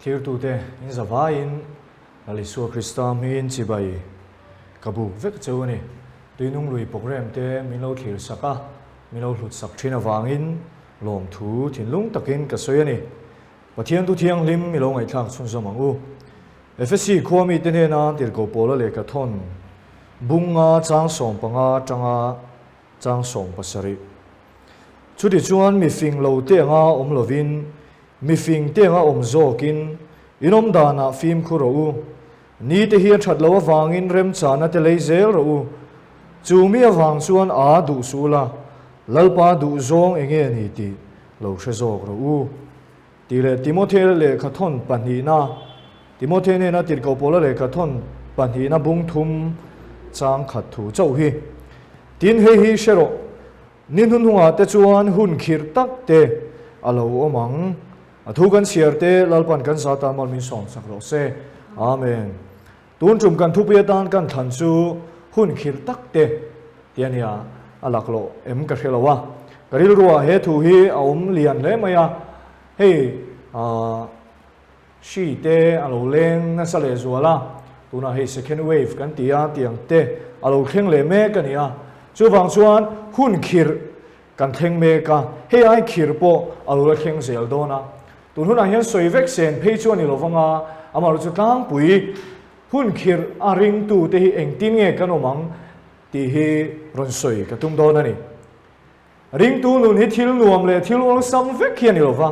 Thirtute in zavaiin Lal Isua Krista hmingin chibai ka buk vek cheu a ni. Tuinung lui programme te min lo thlir sak a, min lo hlut sak thin avangin lawmthu thinlung takin ka sawi a ni. Pathian thu thianghlim i lo ngaihthlak chhunzawm ang u. Efesi khua mite hnena tirhkoh Paula lehkha thawn bunga chang 15 atanga chang 17. Chutichuan mi fing lo te anga awm lovin, mi fing te anga awm zawkin in awm danah fimkhur rawh u. Ni te hi a that loh avangin remchana te lei zel rawh u. Chu mi avang chuan a duh suh la, Lalpa duh zawng enge a ni tih lo hre zawk rawh u. Tih leh Timothea lehkha thawn pahnihna, Timothea hnena tirhkoh Paula lehkha thawn pahnihna bung thum chang khat thu chauh hi. Tin, hei hi hre rawh, ni hnuhnungah te chuan hun khirh tak te a lo awm ang. A thu kan chhiar te Lalpan kan za tan mal min sawm sak rawh se. Amen. Tun tum kan thupui atan kan thlan chu hun khirh tak te ti a nia, a laklawh em ka hre lo a. Ka rilruah he thu hi a awm lian hle mai a, hei aah hri te a lo leng nasa leh zual a, tunah hei second wave kan ti a tiang te a lo thleng leh mek a ni a, chuvang chuan hun khirh kan thleng mek a, hei ai khirh pawh a lo la thleng zel dawn a. Tun hunah hian sawi vek sen phei chu a ni lo vang a, amaherawhchu tlangpui hun khirh a ringtute hi engtin nge kan awm ang tih hi rawn sawi ka tum dawn a ni. Ringtu nun hi thil nuam leh thil awlsam vek hi a ni lo va,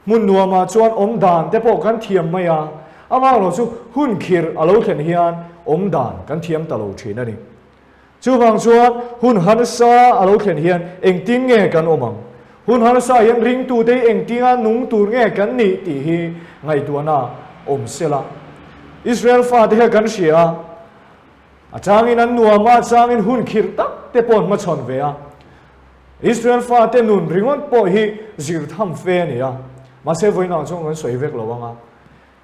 hmun nuamah chuan awm dan te pawh kan thiam mai a, amaherawhchu hun khirh a lo thlen hian awm dan kan thiam ta lo thin a ni. Chuvang chuan hun harsa a lo thlen hian engtin nge kan awm ang? Hun harsa hian ringtute hi engtinga nung tur nge kan nih tih hi ngaihtuahna awm sela. Israel fate kha kan hria a, a changin an nuam a, a changin hun khirh tak te pawh an hmachhawn ve a. Israel fate nun ringawt pawh hi zir tham fe a ni a, mahse vawiinah chuan kan sawi vek lo ang a.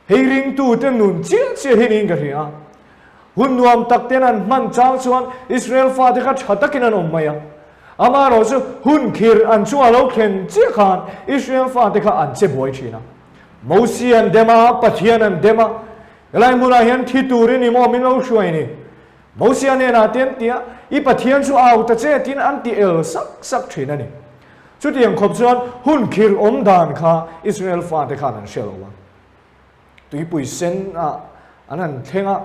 Hei ringtute nun chiah chiah hi niin ka hria a. Hun nuam tak ten an hman chang chuan Israel fate kha tha takin an awm mai a. Amaherawh chu hun khirh an chungah lo thlen chiah khan Israel fate kha an che buai thin a. Mosi an dem a, Pathian an dem a, Helai hmunah hian thi turin i maw min lo hruai ni? Mosia hnenah te an ti a, I Pathian chu au ta che tiin an ti el sak sak thin a ni. Chutiang khawp chuan hun khirh awm dan kha Israel fate khan an hre lo a. Tuipui sen ah an han thleng a,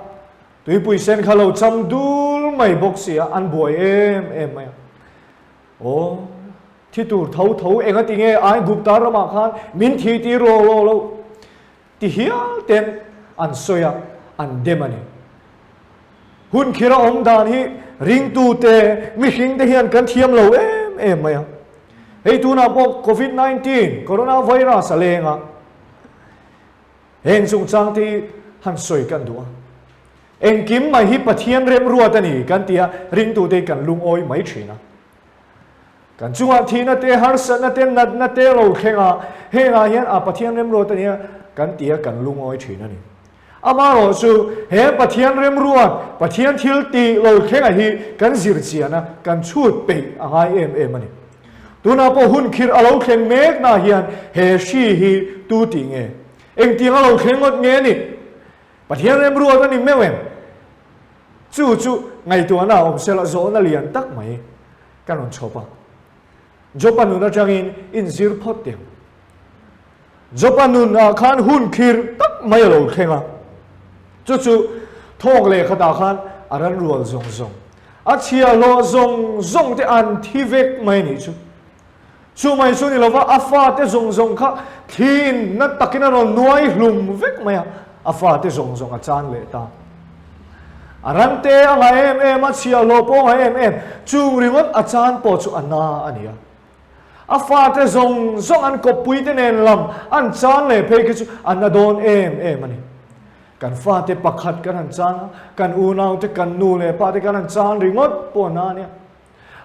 tuipui sen kha lo cham dul mai bawk si a, an buai em em mai a. Aw, thi tur tho tho enga ti nge Aigupta ramah khan min thi tir lo lo lo ti hial ten an sawi a, an dem a ni. Hun khira awm dan hi ringtute, mihringte hian kan thiam lo em em mai a. Hei tunah pawh Covid 19, Coronavirus, a leng a. Heng chungchang te hi han sawi kan duh a. Engkim mai hi Pathian remruat a ni kan ti a, ringtute hi kan lungawi mai thin a. Kan chungah thihna te, harsatna te, natna te lo thleng a, hengah hian a Pathian remruat a nia kan ti a, kan lungawi thin a ni. Amaherawh chu he Pathian remruat, Pathian thil tih lo thlenga hi kan zir chian a, kan chhut peih a ngai em em a ni. Tunah pawh hun khirh a lo thleng mek na hian he hri hi tu tih nge? Engtiang a lo thleng ngawt nge a ni? Pathian remruat a ni meuh em? Chu chu ngaihtuahna a awm sela zawhna lian tak mai kan rawn chhawp a. Jopa nun atangin inzir phawt teh ang. Jopa nun ah khan hun khirh tak mai a lo thleng a, chu chu thawk leh khatah khan a ran rual zawng zawng, a chhiahhlawh zawng zawng te an thi vek mai a nih chu. Chu mai chu ni lova a fate zawng zawng kha thliin na takin a rawn nuai hlum vek mai a, a fate zawng zawng a chan leh ta. A ran te a ngah em em a, chhiahhlawh pawh a ngah em em, chung ringawt a chan pawh chu a na a ni a. A fate zawng zawng an kawppui te nen lam an chan leh phei khi chu a na dawn em em a ni. Kan fate pakhat kan han chan a, kan unau te, kan nu leh pa te kan han chan ringawt pawh a na a nia.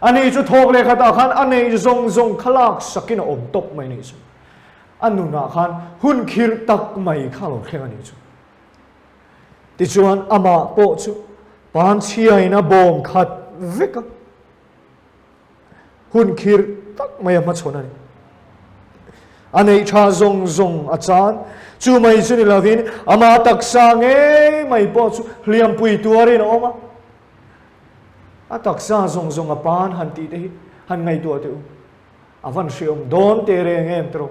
Ani chu thawk leh khatah khan a neih zawng zawng kha lak sakin a awm tawp mai nih chu. A nunah khan hun khirh tak mai kha a lo thleng a nih chu. Tichuan amah pawh chu panchhiain a bawm khat vek a. Hun khirh tak mai a hmachhawn a ni. A neih tha zawng zawng a chan. Chu mai chu ni lovin ama taksa ngei mai pawh chu hliampui tuarin a awm a. A taksa zawng zawng a pan han tih te hi han ngaihtuah teh u. A van hreawm dawn teh reng em tawh.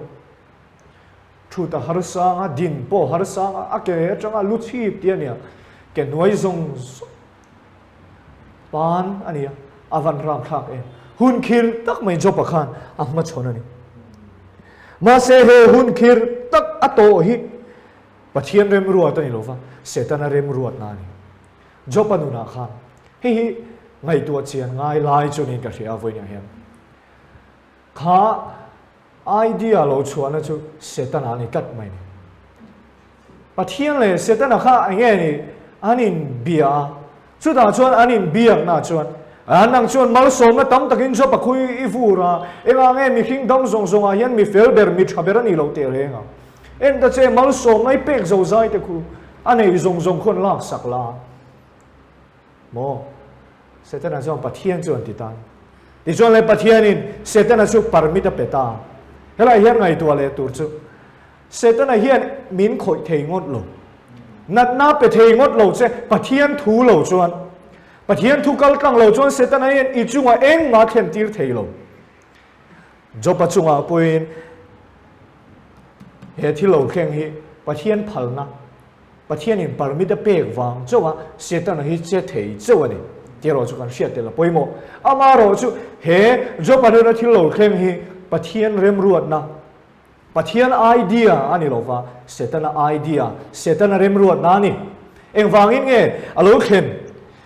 Thut a harsang a, din pawh a harsang a, a ke atanga lu chhip tih a nia, ke hnuai zawng zawng pan a nia, a van ramthlak em. Hun khir tak mai Job-a khan a hmachhawn a ni. Mahse he hun khir tak a tawh hi Pathian remruat a ni lo va, Setana remruatna a ni. Job-a nunah khan hei hi ngaihtuah chian ngai lai chu niin ka hria a vawiinah hian. Kha Idea lo chhuahna chu Setana a ni tlat mai ni. Pathian leh Setana kha eng nge ni an inbia a, chutah chuan an inbiakna chuan an ang chuan malsawmna tam takin Job a khui i vur a, engah nge mihring dam zawng zawngah hian mi fel ber, mi tha ber a nih loh teh reng ang. En ta che malsawmna i pek zo zai te khu a nei zawng zawng khuan laksak la. Maw? Setana chuan Pathian chu an ti ta. Tichuan le Pathianin Setana chu permit a pe ta. Helai hian ngaihtuah leh tur chu Setana hian min khawih thei ngawt lo. Natna pe thei ngawt lo che Pathian thu lo chuan. Pathian thu kal tlang lo chuan Setana hian i chungah engmah thlen tir thei lo. Job-a chungah pawhin he thil lo thleng hi Pathian phalna Pathianin permit a pek vang chauh a Setana hi che thei chauh a ni tih erawh chu kan hriat tel a pawimawh. Amaherawh chu he Job-a hnena thil lo thleng hi Pathian remruatna, Pathian idea a ni lova, Setana idea, Setana remruatna a ni. Engvangin nge a lo thlen?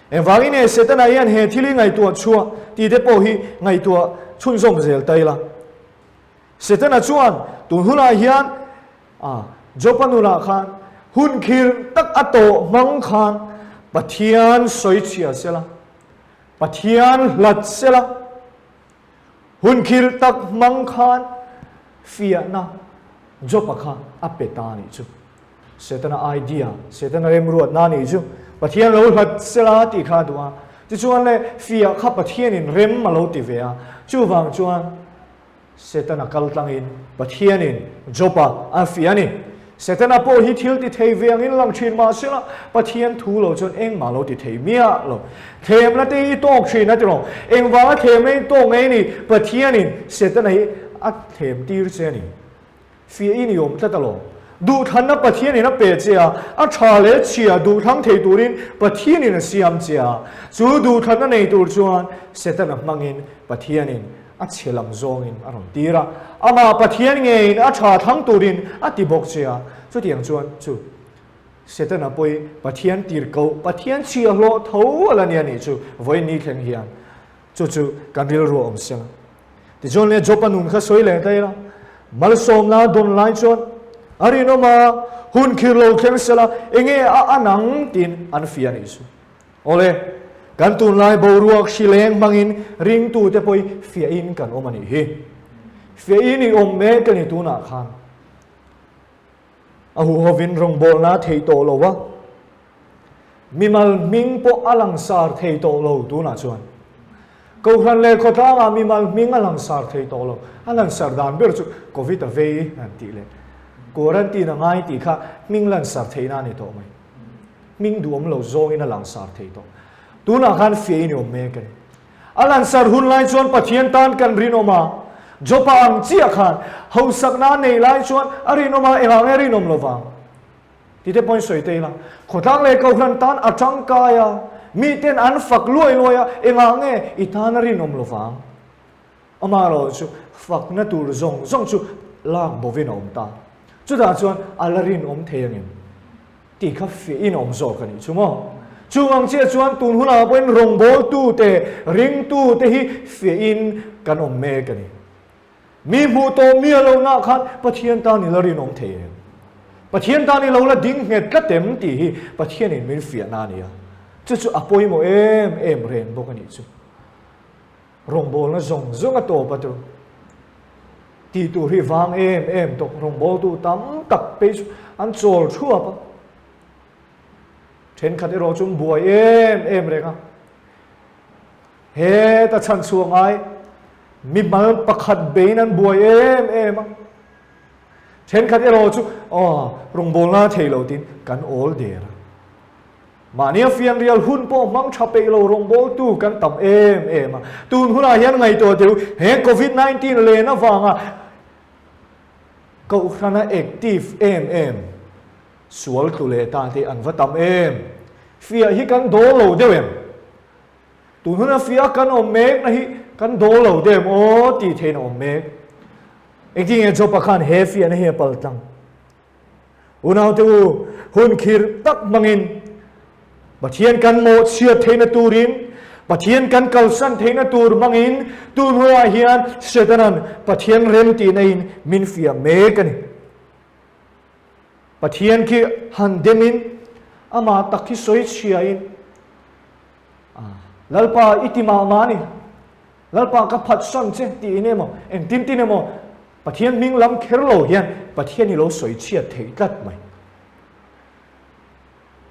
Engvangin nge Setana hian he thil hi ngaihtuah chhuah tih te pawh hi ngaihtuah chhunzawm zel ta ila. Setana chuan tun hunah hian a Job-a nunah khan hun khir tak a tawh hmang khan Pathian sawi chhia sela, Pathian hlat sela, hun khir tak hmang khan fiahna Job-a kha a pe ta a nih chu. Setana idea, Setana remruatna a nih chu Pathian lo hlat sela tih kha a duh a. Tichuan le fiah kha Pathianin rem a lo ti ve a, chuvang chuan Setana kal tlangin Pathianin Job-a a fiah a ni. Setana pawh hi thil ti thei ve angin lang thin mah sela, Pathian thu lo chuan engmah lo ti thei miah lo. Thlemna te hi i tawk thin a ti rawh. Engvanga thlemna i tawk ngei ni? Pathianin Setana hi a thlem tir che a ni. Fiah i ni awm tlat alawm. Duhthlanna Pathianin a pe che a, a tha leh chhia duhthlang thei turin Pathianin a siam che a. Chu duhthlanna nei tur chuan Setana hmangin Pathianin a chhe lam zawngin a rawn tir a, amah Pathian ngeiin a tha thlang turin a ti bawk che a. Chutiang chuan chu Setana pawi Pathian tirhkoh, Pathian chhia hlawh tho a la nia nih chu vawiin ni thleng hian chu chu kan rilru a awm seng. Tichuan le Job-a nun kha sawi leh ta ila, malsawmna dawn lai chuan a rinawm a, hun khir lo thleng sela enge a an ang tiin an fiah a nih chu. Awle, kan tunlai boruak hri leng hmangin ringtute pawhi fiahin kan awm a nih hi. Fiahin i awm mek a ni tunah khan. A huhovin rawngbawlna a thei tawh lo a, mimal hming pawh a langsar thei tawh lo tunah chuan. Kohhran leh khawtlangah mimal hming a langsar thei tawh lo. A lansar dan ber chu Covid a vei an tih leh quarantine a ngai tih kha hming lansar theihna a ni tawh mai. Hming duhawm lo zawngin a langsar thei tawh. Tunah khan fiahin i awm mek a ni. A lansar hun lai chuan Pathian tan kan rinawm a, Jopa ang chiah khan hausakna a nei lai chuan a rinawm a, engah nge rinawm lo vang? Tite pawhin sawi ta ila, khawtlang leh kohhran tan a tangkai a, miten an fak luai luai a, engah nge i tan a rinawm lo vang? Amaherawh chu fakna tur zawng zawng chu lak bovin a awm ta. Chutah chuan a la rinawm thei angem? Tih kha fiahin a awm zawk a nih chu maw? Chung ang chiah chuan tun hunah pawhin rawngbawltute, ringtute hi fiahin kan awm mek a ni. Mi hmuh tawh miah lohna khan Pathian tan i la rinawm thei em? Pathian tan i lo la ding nghet tlat em tih hi Pathianin min fiahna a ni a. Chu chu a pawimawh em em reng bawk a nih chu. Rawngbawlna zawng zawng a tawp a tu tih tur hi vang em em tawh rawngbawltu tam tak phei chu an chawl thuap a. Thenkhat erawh chu an buai em em reng a. Heta chhan chhuah ngai mimal pakhat beiin an buai em em a. Thenkhat erawh chu, Aw, rawngbawlna a thei lo tiin kan awl der a. Mahnia fianrial hun pawh hmang tha peih lo rawngbawltu kan tam em em a. Tun hunah hian ngaihtuah deuh he Covid 19 len avanga Kohhrana active em em sual tlu leh ta te an va tam em. Fiah hi kan dawl lo deuh em? Tun huna fiah kan awm mek na hi kan dawl lo deuh em aw tih theihin a awm mek. Engtin nge Job-a khan he fiahna hi a paltlang? Unaute u, hun khirh tak hmangin Pathian kan mawhchhiat theihna turin, Pathian kan kalsan theihna tur hmangin tun hunah hian Setana'n Pathian remtihna in min fiah mek a ni. Pathian khi han demin amah tak hi sawi chhiain, Lalpa i ti mah mah a ni, Lalpa ka phatsan che tiin emaw engtin tin emaw Pathian hming lam kher lo hian Pathian hi lo sawi chhiat theih tlat mai.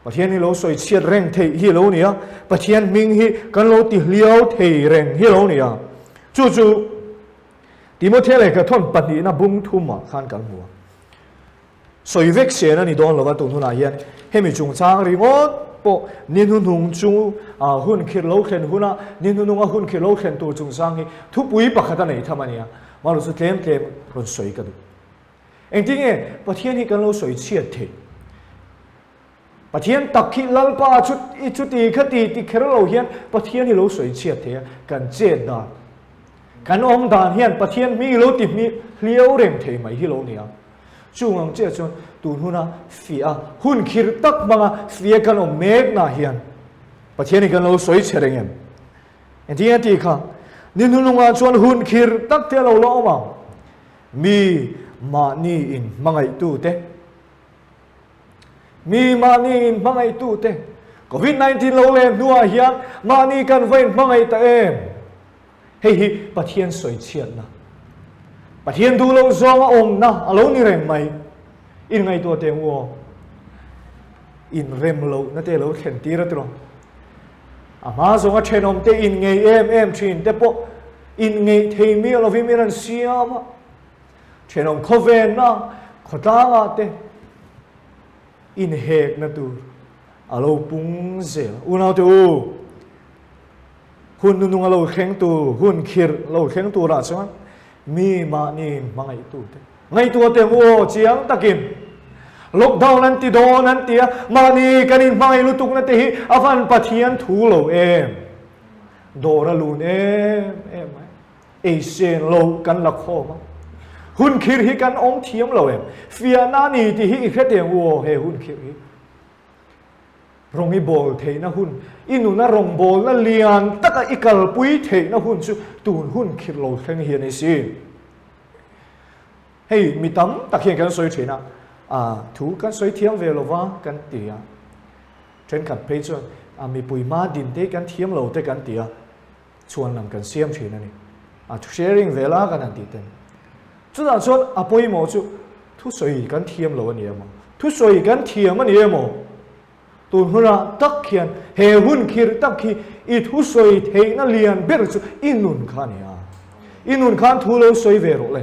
Pathian hi lo sawi chhiat reng theih hi lo ni a, Pathian hming hi kan lo ti hliau thei reng hi lo ni a. Chu chu Timothea lehkha thawn pahnihna bung thumah khan kan hmu a. Sawi vek sen a ni dawn lova tun hunah hian hemi chungchang ringawt pawh ni hnuhnung chu hun khirh lo thlen huna ni hnuhnunga hun khirh lo thlen tur chungchang hi thupui pakhat a nei tham a nia. Mahlo chu tlem tlem rawn sawi ka duh. Engtin nge Pathian hi kan lo sawi chhiat theih? Pathian tak hi Lalpa chu i chuti kha ti ti kher lo hian Pathian hi lo sawi chhiat thei a, kan chet dan, kan awm dan hian Pathian hming lo ti hmi hliau reng thei mai hi lo nia. Chung ang chiah chuan tun huna fiah a, hun khirh tak hmanga fiah kan awm mek na hian Pathian hi kan lo sawi chhe reng em? Engtin nge tih kha? Ni hnunungah chuan hun khirh tak te a lo la awm ang. Mi mahni in hmangaihtute. Mi mahni in hmangaihtute Covid 19 lo leh hnuah hian mahni kan va in hmangaih ta em? Hei hi Pathian sawi chhiatna, Pathian duh loh zawnga awmna a lo ni reng mai. Inngaihtuah teh u aw. Inrem lohna te lo thlen tir a tiraw. A hma zawnga thenawm te inngeih em em thin te pawh inngeih thei miah lovin min rawn siam a. Thenawm khawvenna khawtlangah te inhekna tur a lo pung zel. Unaute u, hun nunung a lo thleng tur, hun khirh lo thleng turah chuan mi mahni hmangaihtute ngaihtuah teh u aw chiang takin lockdown an ti dawn an ti a, mahni kan inhmangaih lutukna te hi a van Pathian thu lo em, dawr a lun em em mai. Ei sen lo kan la khawm a, hun khirh hi kan awm thiam lo em? Fiahna a ni tih hi i hre teh u aw he hun khirh hi. Rawng i bawl theihna hun, i nuna rawngbawlna lian taka i kalpui theihna hun chu tun hun khirh lo thleng hi a ni si. Hei mi tam tak hian kan sawi thin a, a thu kan sawi thiam ve lova kan ti a, thenkhat phei chuan a mipui hma din te hi kan thiam lo te kan ti a, Chhuan lam kan siam thin a ni. A thu sharing vel a kan han tih ten. Chutah chuan a pawimawh chu thusawi kan thiam lo a ni emaw, thusawi kan thiam a ni emaw, tun hunah tak hian he hun khirh tak hi i thusawi theihna lian ber chu i nun kha a ni a. I nun khan thu lo sawi ve rawh le.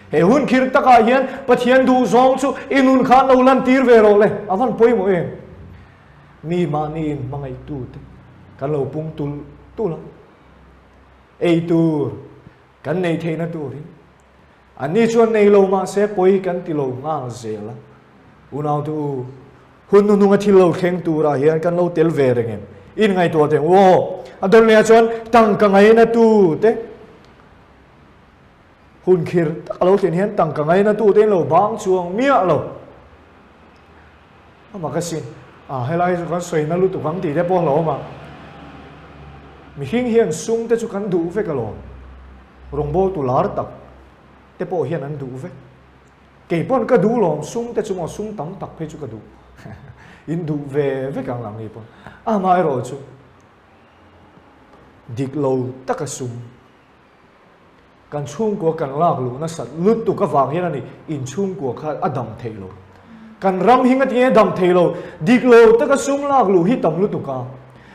He hun khirh takah hian Pathian duhzawng chu i nun khan lo lantir ve rawh le. A van pawimawh em? Mi mahni in hmangaihtute kan lo pung tulh tulh a, ei tur kan nei theihna turin anni chuan nei lo mah se pawi kan ti lo nghal zel a. Unaute u, hun hnuhnunga thil lo thleng turah hian kan lo tel ve reng em? Inngaihtuah teh u aw. A dawlhmehah chuan tangka ngaina tute Hun khir tak a lo thlen hian tangka ngaina tute in lo bang chuang miah lo. A mak asin, a helai chu kan sawi na lutuk ang tih te pawh a hlauhawm a. Mihring hian sum te chu kan duh vek alawm. Rawngbawltu lar tak te pawh hian an duh vek. Kei pawn ka duh lawm sum te chu maw sum tam tak phei chu ka duh. In duh ve vek ang lang ni pawn. Amaherawhchu dik lo taka sum. Kan chhungkua kan lak luh nasat lutuk avang hian a ni, in chhungkua kha a dam thei lo. Kan ram hi ngatinge dam thei lo, dik lo taka sum lak luh hi tam lutuk a.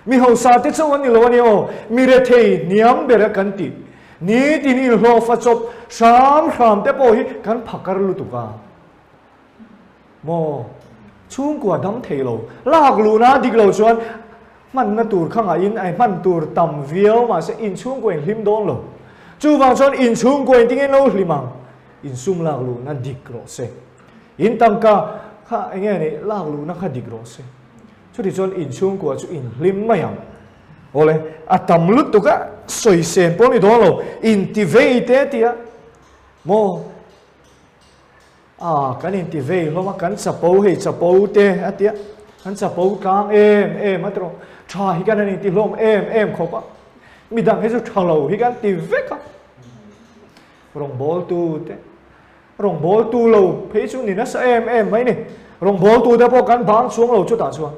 Mi hausa te chauh an ni lo a nia aw, mi rethei hniam ber a kan tih. Nitin inhlawhfa chawp hram hram te pawh hi kan phakar lutuk a. Maw? Chhungkua dam thei lo. Lak luhna dik lo chuan hmanna tur kha ngaihin ai hman tur tam viau mahse in chhungkua in hlim dawn lo. Chuvang chuan in chhungkua in tinge lo hlim ang? In sum lak luhna dik rawh se. In tangka kha enge ni lak luhna kha dik rawh se. Chuti chuan in chhungkua chu in hlim mai ang. Awle, a tam lutuk a sawi sen pawh ni dawn lo. In ti vei te tia maw? A, kan inti vei hlawm a, kan chapo hei chapo te a tia, kan chapo tlang em em a tiraw, tha hi kan han inti hlawm em em khawp a, midang hi chu tha lo hi kan ti vek a, rawngbawltu te, rawngbawltu lo phei chu ni nasa em em mai ni, rawngbawltu te pawh kan bang chuang lo chutah chuan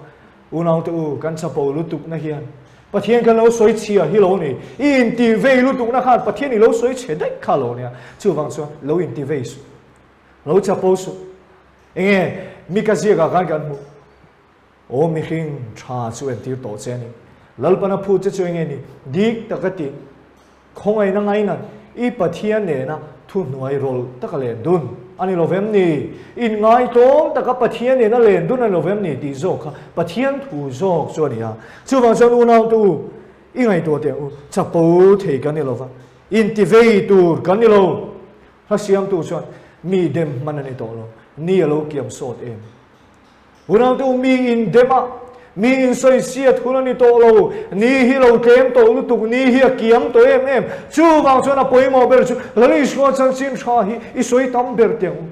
Unaute u, kan chapo lutukna hian Pathian kan lo sawi chhia hi lo ni. I inti vei lutukna khan Pathian i lo sawi chhe daih kha lo nia. Chuvang chuan lo inti vei suh. Lo chapo suh. Enge Mika ziakah khan kan hmuh? Aw mihring tha chu entir tawh che a ni. Lalpana phut che chu enge ni? Dik taka ti. Khawngaihna ngainat, i Pathian nena thuhnuai rawlh taka len dun a ni lo vem ni? Inngaitawm taka Pathian nena len dun a ni lo vem ni? tih zawk kha Pathian thu zawk chu a ni a. Chuvang chuan unautu u, i ngaihtuah teh u, chapo thei kan ni lo va, intivei tur kan ni lo. Hla siamtu chuan mi dem hman a ni tawh lo, ni a lo kiam sawt em? Unaute u, mi in dem a, mi in sawi siat hun a ni tawh lo, ni hi lo tlem tawh lutuk, ni hi a kiam tawh em em. Chuvang chuan a pawimawh ber chu Lal Isua chanchin tha hi i sawi tam ber teh ang u.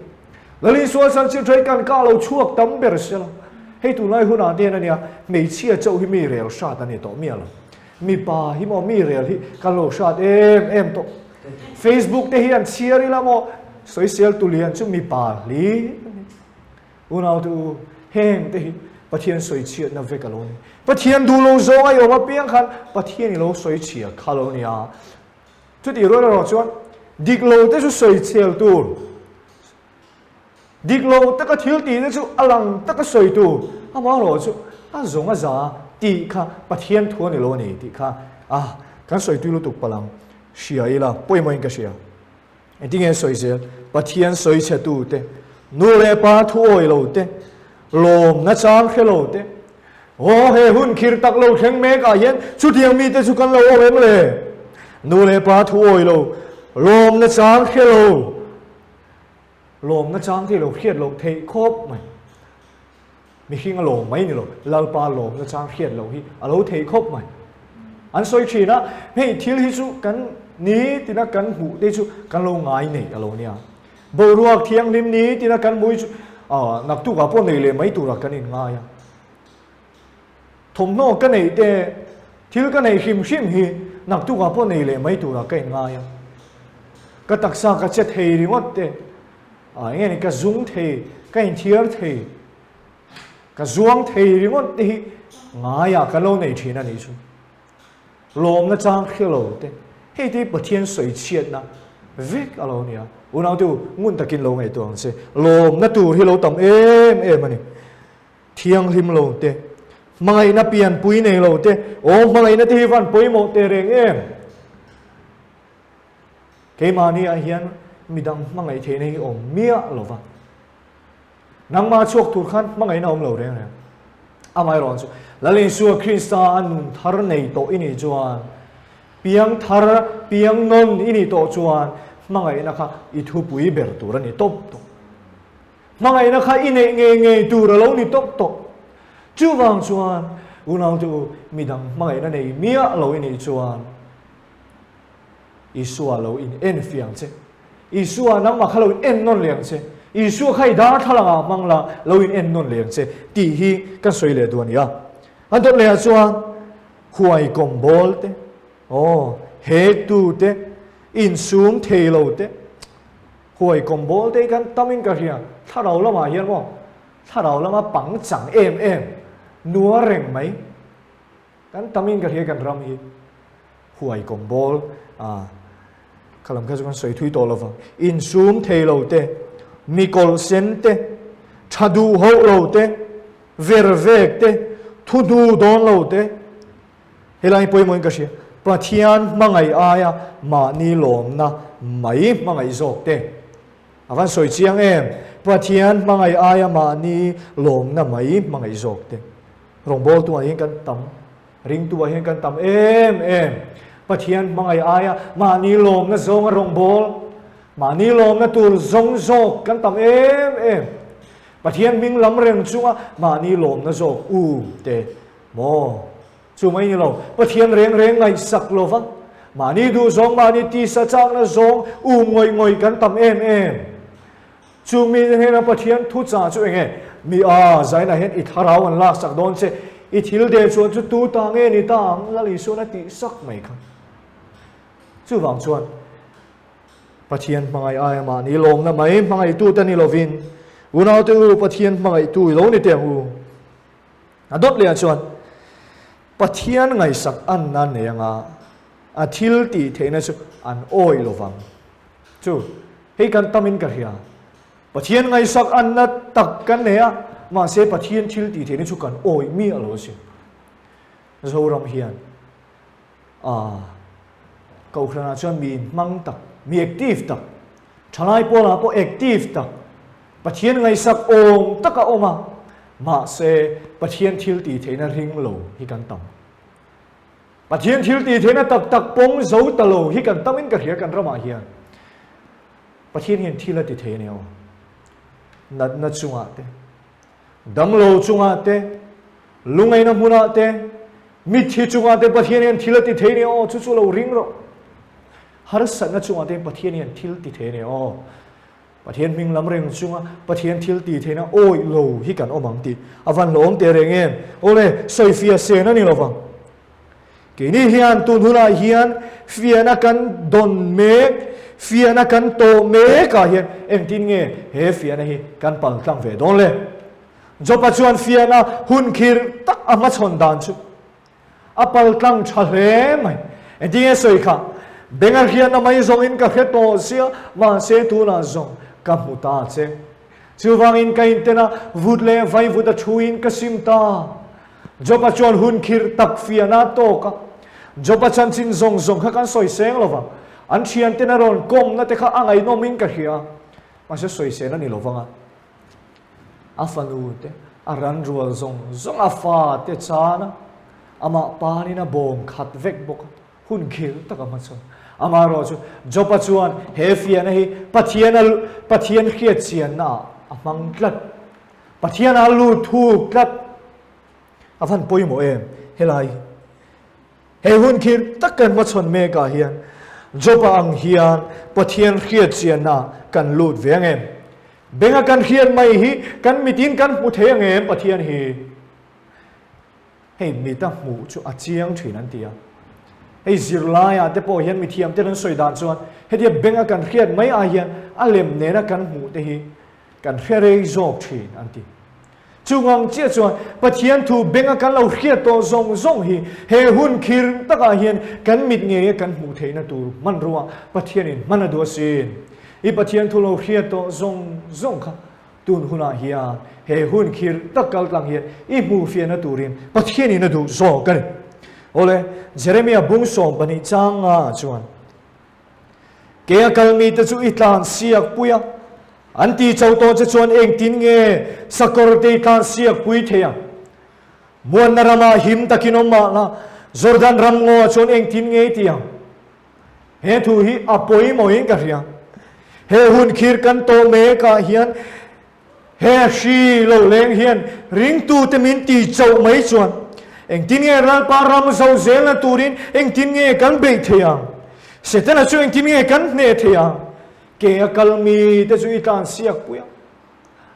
Lal Isua chanchin tha hi kan kah lo chhuak tam ber se la. Hei tunlai hunah te hian a nia, hmeichhia chauh hi mi rel hrat a ni tawh miah lo. Mipa hi maw mi rel hi kan lo hrat em em tawh. Facebook te hi an chhiar ila maw, sawisel tulian chu mipa hlir a ni. Unaute u, heng te hi Pathian sawi chhiatna vek a lo ni. Pathian duh lo zawng a i awm apiang khan Pathian i lo sawi chhia kha lo ni a. Chutih rual erawh chuan dik lo te chu sawi chhel tur, dik lo taka thil tih te chu a lang taka sawi tur, amaherawh chu a zawng a za tih kha Pathian thu a ni lo a ni tih kha a kan sawi tui lutuk palh ang. Hria ila, pawimawhin ka hria. Engtinge sawi zel? Pathian sawi chhe tu te, nu leh pa thu awi lo te, lawm na chang hre lo te, Aw he hun khir tak lo thleng mek ah hian chutiang mi te chu kan lo awm em le? Nu leh pa thu awi lo, lawm na chang hre lo, lawm na chang thei lo hriat loh theih khawp mai. Mihring a lawm mai ni lo, Lalpa lawmna chang hriat loh hi a lo thei khawp mai. An sawi thin a, hei thil hi chu kan ni tina kan hmuh te chu kan lo ngai nei a lo nia. Boruak thianghlim ni tina kan hmuh hi chu naktukah pawh nei leh mai turah kan inngai a. Thawmhnaw ka neih te, thil ka neih hrim hrim hi naktukah pawh nei leh mai turah ka inngai a. Ka taksa ka che thei ringawt te, A enge ni ka zung thei, ka inthiar thei, ka zuang thei ringawt te hi ngaiah ka lo nei thin a nih chu. Lawmna chang hre lo te, hei te hi Pathian sawi chhiatna vek a lo ni a. Unaute u, ngun takin lo ngaihtuah ang che, lawmna tur hi lo tam em em a ni. Thianghlim lo te, hmangaihna pianpui nei lo te, aw hmangaihna te hi van pawimawh teh reng em? Keimahni ah hian midang hmangaih theihna hi awm miah lo va. Nangmah chhuak tur khan hmangaihna awm lo reng reng. Amaherawh chu Lal Isua Krista a nun thar nei tawh i nih chuan, piang thar, piang nawn i nih tawh chuan hmangaihna kha i thupui ber tur a ni tawp tawh. Hmangaihna kha i neih ngei ngei tur a lo ni tawp tawh. Chuvang chuan unaute u midang hmangaihna nei miah lo i nih chuan, Isua lo in en fiang che. Isua nangmah kha lo in en nawn leh ang che. Isua kha i darthlalang ah hmang la, lo in en nawn leh ang che tih hi kan sawi leh duh a ni a. An dawt leh ah chuan huai kawm bawl te, aw, hek tu te, insum thei lo te, huai kawm bawl te hi kan tam in ka hria, thlarau lamah hian maw, thlarau lama pangchang em em, nuar reng mai. Kan tam in ka hria kan ram hi huai kawm bawl a kha lam kha chu kan sawi thui tawh lovang. Insum thei lo te, mi kawlh sen te, tha duh hauh lo te, ver vek te, thu hnu dawn lo te, helai hi pawimawh in ka hria, Pathian hmangaih aia mahni lawmna mai hmangaih zawk te. A van sawi chiang em? Pathian hmangaih aia mahni lawmna mai hmangaih zawk te. Rawngbawltu ah hian kan tam, ringtu ah hian kan tam em em. Pathian hmangaih aia mahni lawmna zawnga rawngbâwl, mahni lawmna tur zawng zawk kan tam em em. Pathian hming lam reng chunga mahni lawmna zawk um te maw? Chu mai ni lo, Pathian reng reng ngaihsak lo va, mahni duhzawng, mahni tisa chakna zawng um ngawih ngawih kan tam em em. Chu mite hnena Pathian thuchah chu eng nge? Mi a, zainah hian i thlarau an laksak dawn che, i thil deh chuan chu tu ta nge ni ta ang? Lal Isuan a tih sak mai kha. Chuvang chuan Pathian hmangaih aia mahni lawmna mai hmangaihtute ni lovin, unaute u, Pathian hmangaihtu i lo ni teh ang u. A dawt lehah chuan Pathian ngaihsak anna nei anga a thil tih theihna chu an awih lo vang. Chu, hei kan tamin ka hria. Pathian ngaihsak anna tak kan nei a, mahse Pathian thil tih theihna chu kan awih miah lo asin. Zoram hian a Kohhranah chuan mi inhmang tak, mi active tak, thalai pawlah pawh active tak, Pathian ngaihsak awm tak a awm a, mahse Pathian thil tih theihna ring lo hi kan tam. Pathian thil tih theihna tak tak pawm zo ta lo hi kan tamin ka hria kan ramah hian. Pathian hian thil a ti thei a ni aw. Natna chungah te, damlo chungah te, lungaina hmunah te, mitthi chungah te Pathian hian thil a ti thei a ni aw, chu chu lo ring rawh. Harsatna chungah te Pathian hian thil ti thei a ni aw. Pathian hming lam reng chunga Pathian thil tih theihna awih lo hi kan awm ang tih a van hlawm teh reng em? Awle, sawifiah sen a ni lo vang. Keini hian tun hunah hian fiahna kan dawn mek, fiahna kan tawh mekah hian engtin nge he fiahna hi kan pal tlang ve dawn le? Job-a chuan fiahna hun khirh tak a hmachhawn dan chu A pal tlang tha hle mai. Engtin nge sawi kha? Benga hriatna mai zawngin ka hre tawh sia, mahse tunah zawng ka hmu ta che. Chuvangin ka inten a, vut leh vaivut a thuin ka sim ta. Job-a chuan hun khirh tak fiahna a tawk a. Job-a chanchin zawng zawng kha kan sawi seng lo vang. An thianten a rawn kawmna te kha a ngaihnawmin ka hria. Mahse sawisel a ni lo vang a. A fanu te, a ran rual zawng zawng a fa te chan a, amah panin a bawm khat vek bawk a, hun khir tak a hmachhawn. Amaherawhchu, Job-a chuan he fiahna hi Pathian a Pathian hriatchianna ah a hmang tlat. Pathian a lut thuk tlat. A van pawimawh em helai hi. He hun khir tak kan hmachhawn mekah hian Job-a ang hian Pathian hriatchianna kan lut ve ang em? Benga kan hriat mai hi kan mitin kan hmu thei ang em Pathian hi? Hei mita hmuh chu a chiang thin an ti a. Hei zirlaiah te pawh hian mithiam te an sawi dan chuan hetia benga kan hriat mai ai hian a lem nena kan hmuh te hi kan hre rei zawk thin an ti. Chung ang chiah chuan Pathian thu benga kan lo hriat tawh zawng zawng hi he hun khir takah hian kan mit ngeia kan hmuh theihna tur hmanrua Pathianin hman a duh asin. I Pathian thu lo hriat tawh zawng zawng kha tun hunah hian he hun khir tak kal tlang hian i hmuh fiahna turin Pathianin a duh zawk a ni. Awle, Jeremia bung 12 chang nga chuan Ke a kal mite chu i tlan siak pui a, an ti cho tawh che chuan engtin nge sakawr te i tlan siak pui thei ang? Muanna ramah him takin awm mah la, Jordan ram ngaw ah chuan engtin nge i ti ang? He thu hi a pawimawhin ka hria. He hun khir kan tawh mekah hian He hri lo leng hian ringtute min ti chauh mai chuan engtin nge Lalpa ram zo zelna turin engtin nge kan beih thei ang? Setana chu engtin nge kan hneh thei ang? Ke a kal mite chu i tlan siak pui ang.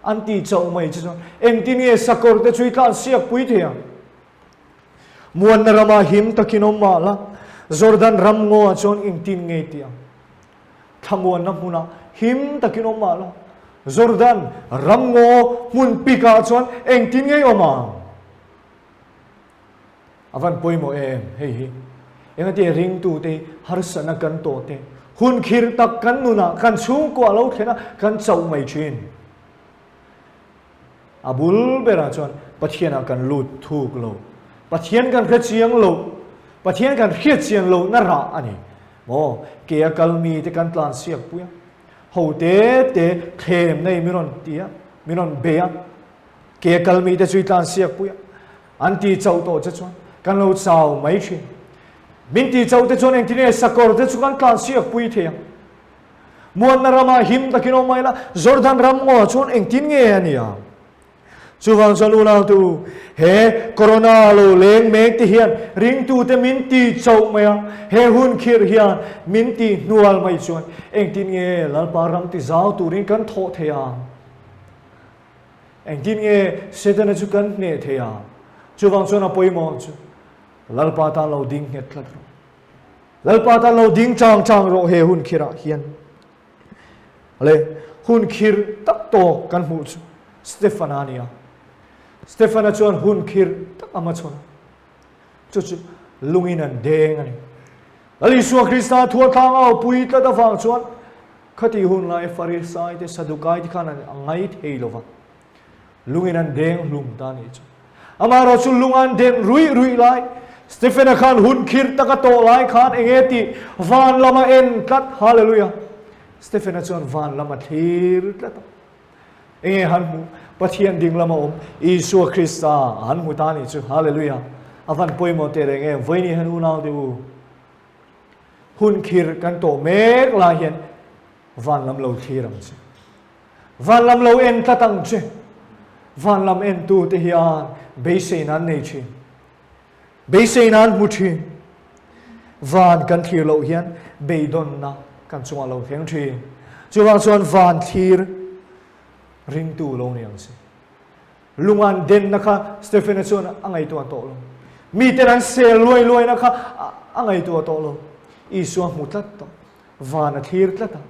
An ti chauh mai che chuan engtin nge sakawr te chu i tlan siak pui thei ang? Muanna ramah him takin awm mah la, Jordan ram ngaw ah chuan engtin nge i ti ang? Thlamuanna hmunah him takin awm mah la, Jordan ramngaw hmun pikah chuan engtin nge i awm ang? A van pawimawh em hei hi. Engati ringtute hi harsatna kan tawh te, hun khirh tak kan nunah kan chhungkua lo thlen a, kan chauh mai thin. A bul berah chuan Pathianah kan lut thuk lo. Pathian kan hre chiang lo. Pathian kan hriat chian lohna rah a ni. Maw, ke a kal mite kan tlan siak pui a. Ho te te thlem nei min rawn ti a, min rawn bei a, ke kal mite chu i tlan siak pui a, an ti chauh tawh che chuan kan lo chau mai thin. Min ti chauh te chuan engtin nge sakawr te chu kan tlan siak pui thei ang? Muanna ramah him takin awm mai la, Jordan ram ngaw chuan engtin nge a ni ang? Chuvang chuan unautu, he Corona lo leng mek te hian ringtute min ti chauh mai a, he hun khirh hian min ti hnual mai chuan engtin nge Lalpa ram ti zau turin kan thawh thei ang? Engtin nge Setana chu kan hneh thei ang? Chuvang chuan a pawimawh chu Lalpa tan lo ding nghet tlat rawh. Lalpa tan lo ding chang chang rawh he hun khirah hian. Le hun khir tak tawk kan hmuh chu Stefana a ni a. Stefana chuan hun khir tak a hmachhawn a. Chu chu lungin an deng a ni. Lal Isua Krista thua tlang a pui tlat avang chuan khati hun lai Farisai te Sadukai te khan an ngai thei lo va. Lungin an deng hlum ta nih chu. Amaherawh chu lung an den ruih ruih lai, Stephen-a khan hun khirh tak a tawh lai khan eng nge tih van lam a en tlat. Hallelujah! Stephen-a chuan van lam a thlir tlat a. Eng nge han hmuh? Pathian ding lama awm Isua Krista han hmu ta nih chu. Hallelujah! A van pawimawh teh reng em? Vawiin hian unau te u, hun khirh kan tawh mek lai hian van lam lo thlir ang che. Van lam lo en tlat ang che. Van lam entu te hian beiseina an nei thin. Beiseina an hmu thin. Van kan thlir loh hian beidawnna kan chungah lo thleng thin. Chuvang chuan van thlir ringtu lo ni ang che. Lungan denna kha Stephen-a chuan a ngaihtuah tawh lo. Miten an sel luai luaina kha a ngaihtuah tawh lo. Isua hmu tlat tawh. Van a thlir tlat a.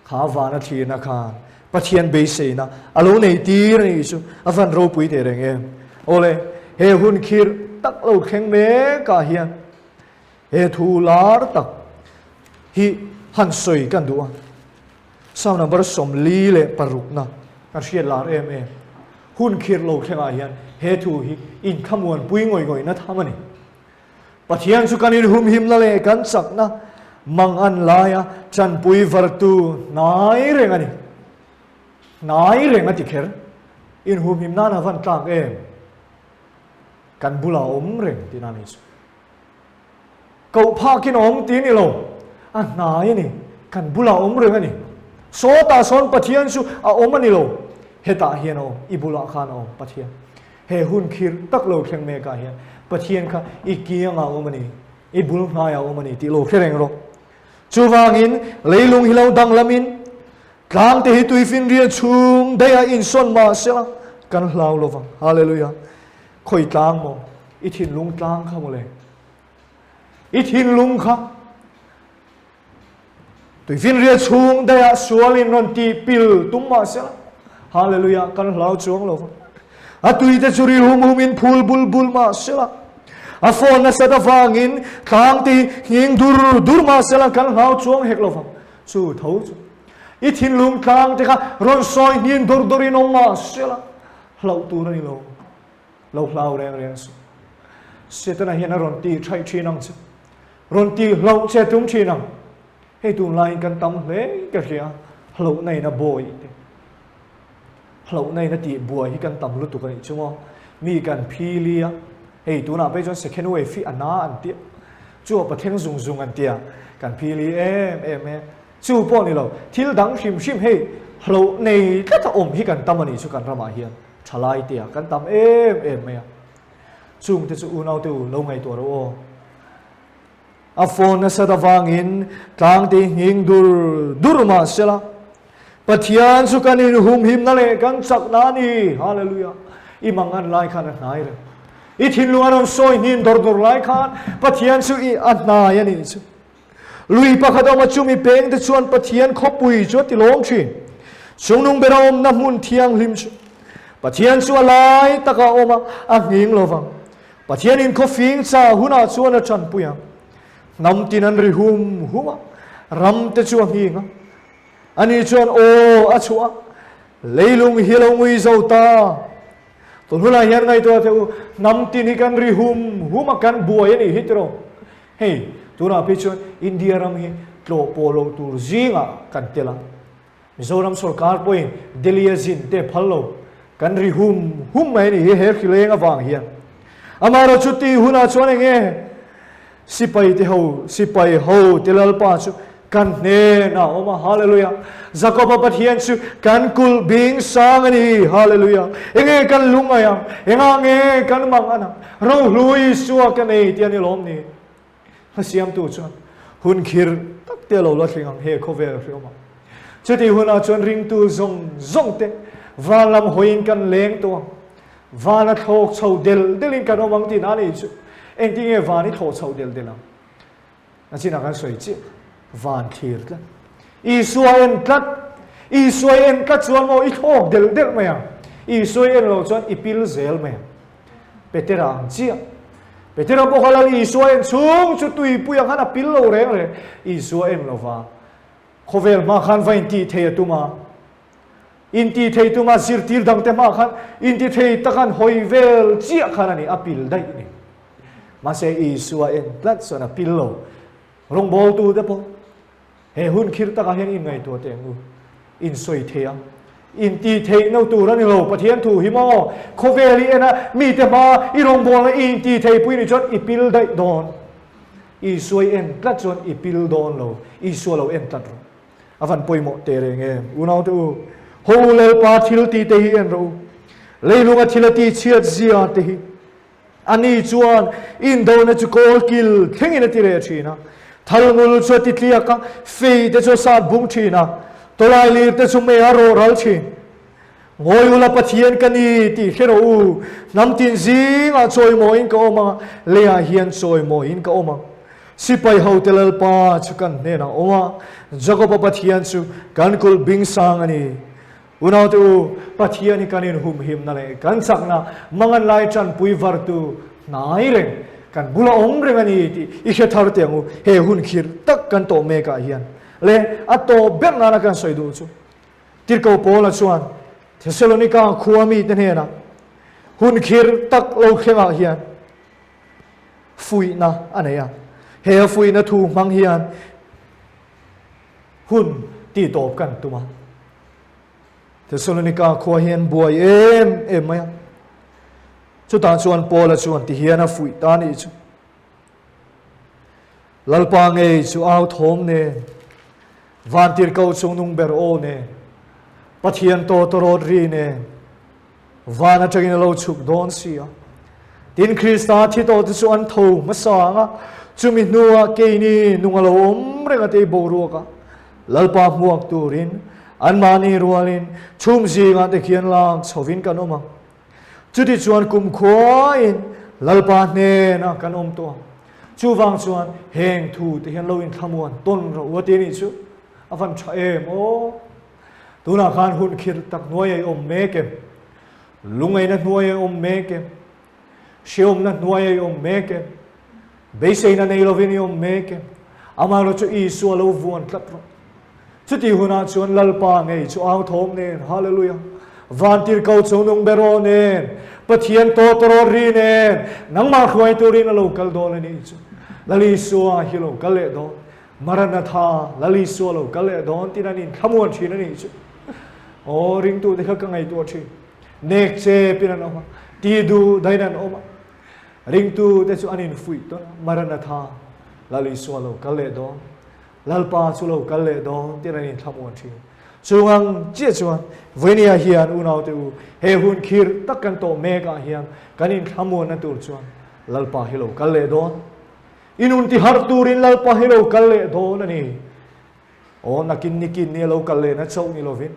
Kha vana thlirna khan Pathian beiseina a lo nei tir a nih chu a van ropui teh reng em. Awle, he hun khirh tak lo thleng mekah hian he thu lar tak hi han sawi kan duh a. Psalm number 46na kan hriat lar em em. Hun khirh lo thlengah hian he thu hi inthlamuanpui ngawih ngawihna tham a ni. Pathian chu kan inhumhimna leh kan chakna mang an laia tanpui vartu hnai reng a ni. Hnai reng a ti kher. Inhumhim nan a van tlak em? Kan bulah awm reng tihna a ni chu. Koh phakin a awm tih a ni lo. A hnai a ni. Kan bulah awm reng a ni. Sawtah sawn Pathian chu a awm a ni lo. Hetah hian a awm. I bulah khan a awm Pathian. He hun khirh tak lo thleng mekah hian Pathian kha i kiangah a awm a ni, i bul hnaiah a awm a ni tih lo hre reng rawh. Chuvangin leilung hi lo danglamin tlangte hi tuifinriat chhung daihah insawn mah sela kan hlau lo vang. Hallelujah! Khawi tlang maw? I thinlung tlang kha mawle. I thinlung kha Tuifinriat chhung daihah sualin rawn tih pil tum mah sela, Hallelujah, kan hlau chuang lo va. A tuite chu ri hum humin phul bul bul mah sela, a fawn nasat avangin tlang te hi nghing dur dur mah sela kan hlau chuang hek lo vang. Chu tho chu i thinlung tlang te kha rawn sawi hnin dur durin awm mah sela, hlauh tur a ni lo. Lo hlau reng reng suh. Setana hian a rawn tih thaih thin ang che. Rawn tih hlauh che tum thin ang. Hei tunlaiin kan tam hle ka hria, hlauhna in a bawi te. Hlauhna in a tih buai hi kan tam lutuk a nih chu maw. Mi kan phili a, hei tunah phei chuan second wave hi a na an tia, chu a pathleng zung zung an tia, kan phili em em e. Chu pawh ni lo, thil dang hrim hrim hei hlauh nei tlat a awm hi kan tam a nih chu kan ramah hian thalai te ah kan tam em em mai a. Chungte chu unaute u lo ngaihtuah rawh aw. A phone nasat avangin tlangte hi nghing dur dur mah sela, Pathian chu kan inhumhimna leh kan chakna a ni. Hallelujah! I mangan lai khan a hnai reng. I thinlung a rawn sawi hnin dawr dawr lai khan Pathian chu i a hnai a nih chu. Lui pakhat awma chumi pengte chuan Pathian khawpui chu a ti lawm thin. Chungnung bera awmna hmun thianghlim chu Pathian chu a lai taka awm a, a nghing lo vang. Pathianin khawfing cha hunah chuan a tanpui ang. Hnam tin an ri hum hum a, ram te chu a nghing a. Ani chuan aw a chhuah a, leilung hi lo ngui zo ta. Tun hunah hian ngaihtuah teh u, hnam tin hi kan ri hum hum a, kan buai a nih hi tiraw? Hei, tunah phei chuan India ram hi tlawh pawh loh tur zingah kan tel a. Mizoram sorkar pawhin Delhi a zin te phal lo kan ri hum hum mai a ni hi he hrileng avang hian. Amaherawh chu tih hunah chuan eng nge sipai te ho sipai ho te Lalpa chu kan hnenah a awm a, Hallelujah! Jakoba Pathian chu kan kulh bing sang a ni, Hallelujah! Eng nge kan lungngaih ang? Engah nge kan mang an ang? Rohlu Isua ka nei tih a ni lawm ni? Hla siamtu chuan hun khir tak te a lo la thleng ang he khawvel hriawm ah. Chutih hunah chuan ringtu zawng zawng te van lam hawiin kan leng tawh ang. Van a thlawk chho del delin kan awm ang tihna a nih chu. Engtin nge van i thlawh chho del del ang? A chinah kan sawi chiah van thlir tlat. Isua en tlat. Isua i en tlat chuan maw i thlawk del del mai ang. Isua i en loh chuan i pil zel mai ang. Petera ang chiah. Petera pawh kha Lal Isua en chhung chu tuipui ang khan a pil lo reng reng. Isua en lova khawvel hma khan va intih thei a tum a. Intih thei tuma zirtir dangte hma khan inti thei tak an hawi vel chiah khan a ni, a pil daih a ni. Mahse Isua en tlat chuan a pil lo. Rawngbawltute pawh He hun khir takah hian inngaihtuah teh ang u. Insawi thei ang. Intih theih no tur a ni lo. Pathian thu hi maw? Khawvel i en a, mite hma i rawngbawlna i intih thei pui nih chuan i pil daih dawn. Isua i en tlat chuan i pil dawn lo. Isua lo en tlat rawh. A van pawimawh teh reng em? Unaute u, ho u Lalpa thil tih te hi en rawh u. Leilunga thil a tihchhiat zia te hi. Ani chuan indona chu kawl kil thlengin a ti reh thin a, thalngul chu a ti tliak a, fei te chu a sat bung thin a, tawlai lir te chu mei a rawh ral thin. Ngawi ula Pathian ka ni tih hre rawh u, hnam tin zingah chawimawiin ka awm ang, leiah hian chawimawiin ka awm ang. Sipai hote Lalpa chu kan hnenah a awm a, Jakoba Pathian chu kan kulh bing sang a ni. Unaute u, Pathian hi kan inhumhimna leh kan chakna mangan lai tanpui vartu hnai reng, kan bula awm reng a ni tih i hre thar teh ang u. He hun khirh tak kan tawh mekah hian leh a tawp ber nana kan sawi duh chu Tirhkoh Paula chuan Thesalonika khua mite hnenah hun khirh tak lo thlengah hian fuihna a nei a. He a fuihna thu hmang hian Hun tih tawp kan tum a. Thessalonika khua hian buai em em mai a. Chutah chuan Paula chuan ti hian a fuih ta nih chu. Lalpa ngei chu au thawm nen, vantirhkoh chungnung ber aw nen, Pathian tawtawrawt ri nen, Van atangin a lo chhuk dawn si a. Tin, Krista thi tawhte chu an tho hmasa ang a, chumi hnuah keini nung a lo awm reng a tei boruak a. Lalpa hmuak turin anmahni rualin chhum zingah te khian lak chhovin kan awm ang. Chutichuan kumkhuain Lalpa hnenah kan awm tawh ang. Chuvang chuan heng thu te hian lo inthlamuan tawn rawh u a ti a nih chu. A van tha em aw! Tunah khan hun khirh tak hnuai a i awm mek em? Lungaina hnuai a i awm mek em? Hreawmna hnuai a i awm mek em? Beiseina nei lovin i awm mek em? Amaherawh chu Isua lo vuan tlat rawh. Chutih hunah chuan Lalpa ngei chu au thawm nen, Hallelujah! Vantirhkoh chungnung ber aw nen, Pathian tawtawrawt ri nen, nangmah hruai turin a lo kal dawn a nih chu. Lal Isua hi lo kal leh dawn. Maranatha, Lal Isua lo kal leh dawn tiin an inthlamuan thin a nih chu. Aw, ringtute kha ka ngaihtuah thin. Nek chepin an awm a, ti duh dahin an awm a. Ringtute chu an infuih tawn a, Maranatha, Lal Isua lo kal leh dawn, Lalpa chu lo kal leh dawn tiin an inthlamuan thin. Chung ang chiah chuan Vawinia hian unaute u, he hun khirh tak kan tawh mekah hian kan inthlamuanna tur chuan Lalpa hi lo kal leh dawn. I nun ti harh turin Lalpa hi lo kal leh dawn a ni. Aw, nakin nikin ni a lo kal lehna chauh ni lovin,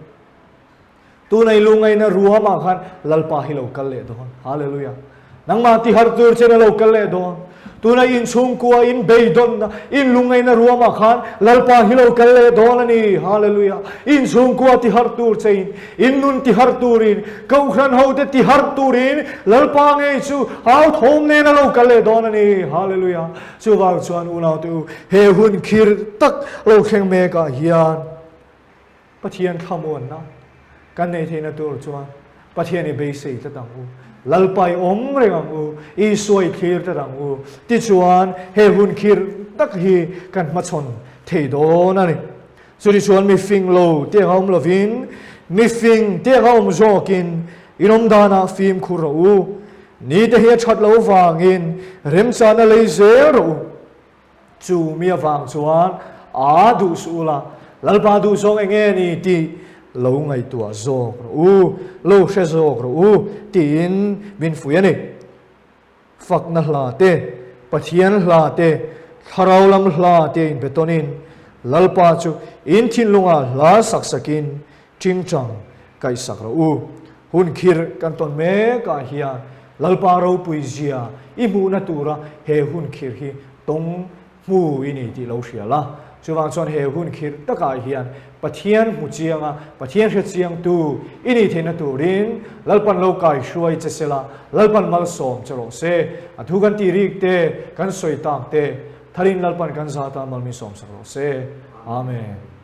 tuna i lungaina ruamah khan Lalpa hi lo kal leh dawn. Hallelujah! Nangmah ti harh tur chen a lo kal leh dawn. Tuna in chhungkua in beidawnna, in lungaina ruamah khan Lalpa hi lo kal leh dawn a ni. Hallelujah! In chhungkua ti harh tur chein, in nun ti harh turin, Kohhran hote ti harh turin Lalpa ngei chu au thawm nen a lo kal leh dawn a ni. Hallelujah! Chuvang chuan unaute u, he hun khir tak lo thleng mekah hian Pathian thlamuanna kan neih theihna tur chuan Pathian i beisei tlat ang u, Lalpa i awm reng ang u, Isua i thlir tlat ang u. Tichuan he hun khir tak hi kan hmachhawn thei dawn a ni. Chutichuan mi fing lo te anga awm lovin, mi fing te anga awm zawkin in awm danah fimkhur rawh u. Ni te hi a that lo vangin remchana lei zel rawh u. Chu mi avang chuan a duh suh ula, Lalpa duh zawng eng nge ni tih lo ngaihtuah zawk rawh u, lo hre zawk rawh u tiin min fuih a ni. Fakna hla te, Pathian hla te, Thlarau lam hla te inbe tawnin Lalpa chu in thinlungah hla sak sakin tingtang kaihsak rawh u. Hun khirh kan tawn mekah hian Lalpa ropui zia i hmuhna tura he hun khirh hi tawng hmu i ni tih lo hria la. Chuvang chuan he hun khirh takah hian Pathian hmu chianga Pathian hre chiangtu i nih theihna turin Lalpan lo kai hruai che se la, Lalpan malsawm che rawh se. A thu kan tih rik te, kan sawi tak te, tharin Lalpan kan zata malmi sawmsak rawh se. Amen.